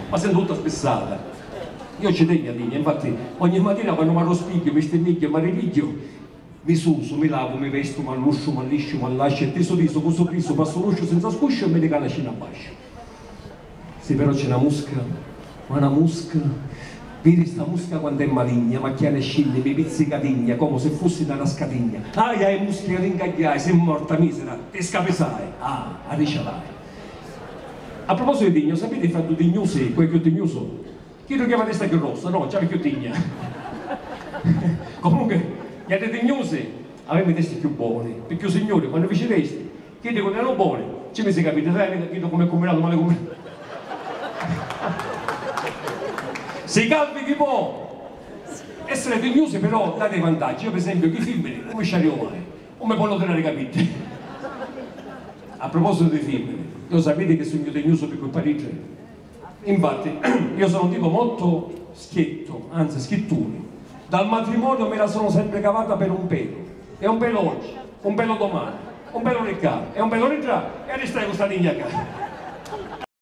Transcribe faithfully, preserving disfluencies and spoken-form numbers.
Ma sento tutta spissata. Io ci tegnu a tigna, infatti ogni matina quannu m'arruspigghiu, mi stinnigghiu e m'arriligghiu, mi susu, mi lavu, mi vestu, m'allustru, m'allisciu, m'allasciu e tisu tisu cu surrisu passu l'usciu senza scusciu e mi ricalu a scina abbasciu. Sì, però c'è na musca, ma na musca, viri sta musca quant'è maligna, m'acchiana e scinni, mi pizzica a tigna, comu se fussi na rascatigna. Ahi, ahi, musca, rincagghiai, si morta, misera, ti scapisai, ah, arricialai. A propositu di tigna, sapiti fra du tignusi cu è cchiù tignusu? Chiddu chi havi a testa cchiù rossa, no, ci havi cchiù tigna. Comunque, gli altri tignusi avemu i testi cchiù boni, picchì u Signuri, quannu fici i testi, chiddi cu eranu boni, ci misi i capiddi, sai, chiddu comu è cumbinatu, mali cumbinatu. Si calvi chi po' essiri tignusi, però dati i vantaggi. Io, per esempiu, chi fimmini, comu sciariu mai, non mi ponnu tirari i capiddi. A propositu di fimmini, lo sapiti chi sugnu tignusu pi culpa di iddi? Infatti, io sono un tipo molto schietto, anzi schitturi. Dal matrimonio me la sono sempre cavata per un pelo. E un pelo oggi, un pelo domani, un pelo di qua e un pelo di là e ristai cu sta tigna ccà.